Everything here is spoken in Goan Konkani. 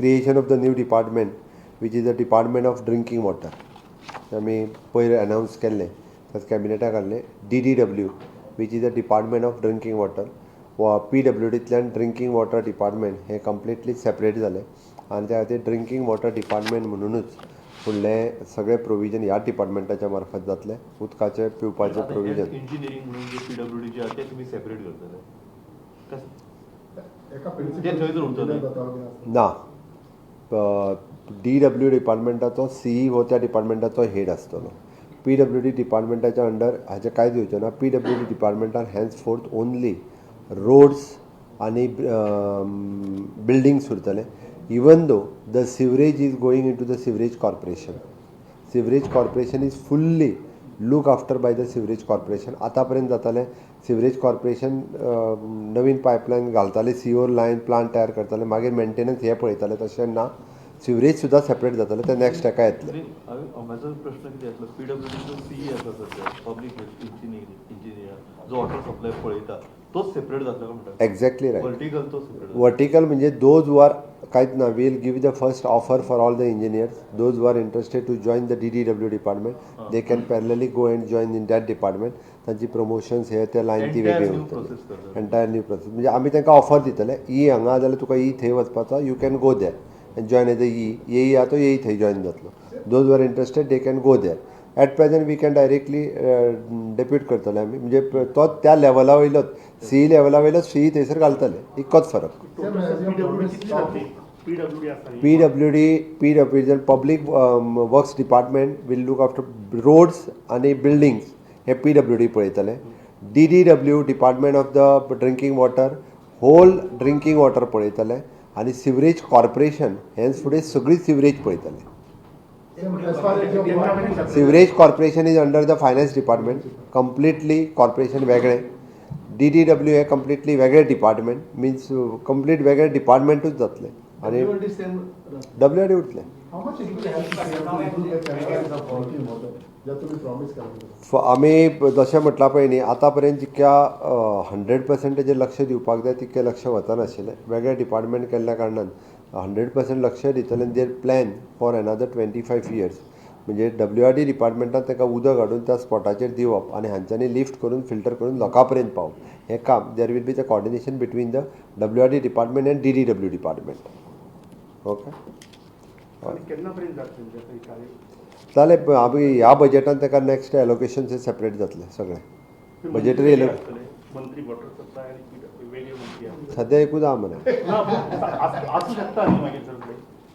creation of the new department, which is the Department of Drinking Water. आमी पयर अनावन्स केल्लें, त्याच कॅबिनेटाक घाल्लें. DDW, which is the Department of Drinking Water, वा पीडब्ल्यूडींतल्यान ड्रिंकींग वॉटर डिपार्टमेंट हें कंप्लिटली सेपरेट जालें आनी त्या खातीर ड्रिंकींग वॉटर डिपार्टमेंट म्हणुनूच फुडलें सगळें प्रोविजन ह्या डिपार्टमेंटाच्या मार्फत जातलें, उदकाचें पिवपाचें प्रोविजन. इंजिनियरींग म्हणून जे पीडब्ल्यूडीचे आहा ते तुमी सेपरेट करतले? एका ते थंयच उरतले? ना, डीडब्ल्यू डिपार्टमेंटाचो सीई हो त्या डिपार्टमेंटाचो हेड आसतलो. पीडब्ल्यूडी डिपार्टमेंटाच्या अंडर हाचें कांयच येवचें ना. पीडब्ल्यूडी डिपार्टमेंटान हेन्स फोर्थ ओनली रोड्स आनी बिल्डिंग्स उरतले, even though the sewerage is going into the sewerage corporation. Sewerage corporation is fully look after by the sewerage corporation. आतां पर्यंत जातालें, सिवरेज कॉर्पोरेशन नवीन पायपलायन घालताले, सिवर लायन प्लांट तयार करताले, मागीर मेंटेनन्स हे पळयताले. तशें ना, सिवरेज सुद्दां सेपरेट जातालें. ते नॅक्स्ट हेका येतलें. न्ही, हांवें म्हजो प्रश्न कितें आसलो, पीडब्ल्यूडीचो सीई आसा सध्या, पब्लीक हेल्थ इंजिनियर जो वॉटर सप्लाय पळयता, तोच सेपरेट जातलो काय म्हणटा? Exactly right. Vertical तो सेपरेट. वर्टिकल म्हणजे those who are, कांयच ना, we'll give the first offer for all the engineers. Those who are interested to join the DDW department, they can parallelly go and join in that department. तांची प्रमोशन्स हे ते लायन ती वेगळी Entire new उरतली. Process करता. एंटायर न्यू प्रोसेस म्हणजे आमी तांकां ऑफर दितले, ई हांगा जाल्यार तुका ई थंय वचपाचो, you can go there and join as a EE. AE आहा तो एई थंय जॉयन जातलो. Those who are interested, they can go there. At present we can directly depute करतले आमी, म्हणजे तो त्या लेवला वयलोच, सीई लेवला वयलोच सीई थंयसर घालतले, इतकोच फरक. पीडब्ल्यूडी कितली जातली? पीडब्ल्यूडी आसा. PWD, PW, Public Works Department will look after roads आनी बिल्डिंग्स, हे पीडब्ल्यूडी पळयतले. DDW, Department of the Drinking Water, whole drinking water पळयतले आनी सिवरेज कॉर्पोरेशन हेच फुडें सगळी सिवरेज पळयतले. As far as your Sewerage corporation is under the Finance Department completely. Corporation वेगळें, डीडीडब्ल्यू हे कंप्लिटली वेगळें डिपार्टमेंट, मिन्स कंप्लीट वेगळें डिपार्टमेंटूच जातलें आनी डब्ल्यू आर डी उरतलें. How much it will help to improve the standards of drinking water, जे तुम्ही प्रॉमिस केला? आमी जशें म्हटलां पळय न्ही, आतां पर्यंत जितक्या 100% तेजेर लक्ष दिवपाक जाय तितकें लक्ष वचनाशिल्लें. वेगळें डिपार्टमेंट केल्ल्या कारणान 100% लक्ष दितलें. Their plan for another 25 years म्हणजे डब्ल्यू आर डी डिपार्टमेंटान ताका उदक हाडून त्या स्पॉटाचेर दिवप आनी हांच्यांनी लिफ्ट करून, फिल्टर करून लोकां पर्यंत पावप हें काम. There will be the coordination between the WRD department and DDW department, okay? आनी केन्ना पर्यंत जातलें म्हणजे आतां ही कार्य? जालें, आमी ह्या बजेटान ताका नेक्स्ट एलोकेशन सेपरेट जातलें सगळें बजेटरी. आसतले मंत्री वॉटर सप्लाय आनी वेगळे मंत्री आसतले? सद्या एकूच आहा मरे. ना, आसूं शकता न्ही मागीर सर.